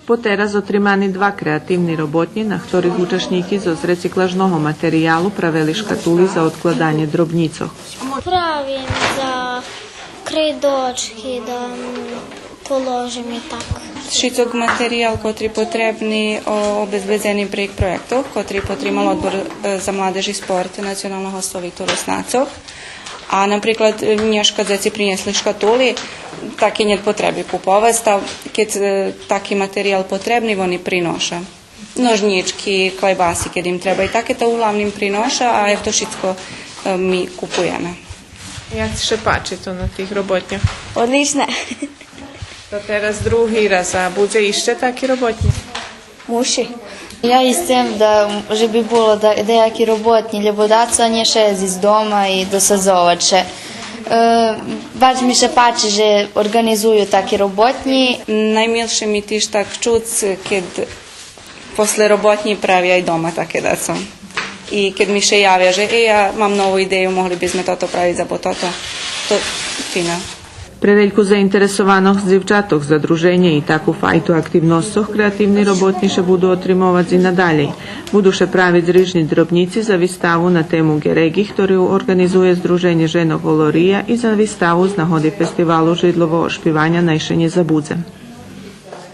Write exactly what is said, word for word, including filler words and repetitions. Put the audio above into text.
Потераз отримани два креативни роботнї, на хторих учашнїки зоз рециклажного материялу правели шкатули за одкладанє дробнїцох. Правим за крейдочки да положим и так. Шицок материял котри потребни о, обезбедзени прейґ проєктох, котри потримал Одбор, е, за младеж и спорт Националного совиту Руснацох. А, наприклад, е, нєшка дзеци принєсли шкатули, таки нєт потреби куповац, та кед, е, таки материял потребни, вони приноша. Ножнїчки, клайбаси, кед им треба и таке, та углавним приноша, а евто шицко, е, ми купуєме. Як ци ше пачи то на тих роботньох? Одлично. То тераз други раз, а будзе ище таки роботнї? Муши. Я и сцем да же би було да, даяки роботнї, лєбо дацо нє шедзиц дома и досадзовац ше. Е, баш ми ше пачи же орґанизую таки роботнї. Наймилше ми тиж так чуц, кед после роботнї правя и дома таке дацо. И кед ми ше явя же, е, я мам нову идею, могли би зме тото правиц, або тото, то фино. Пре вельку заинтересованосц дзивчатох за друженє и таку файту активносцох креативни роботнї ше буду отримовац и надалєй. Буду ше правиц рижни дробнїци за виставу на тему ґереґи, хтору орґанизує Здруженє женох Олория, и за виставу з нагоди фестивалу жридлового шпиваня Най ше нє забудзе.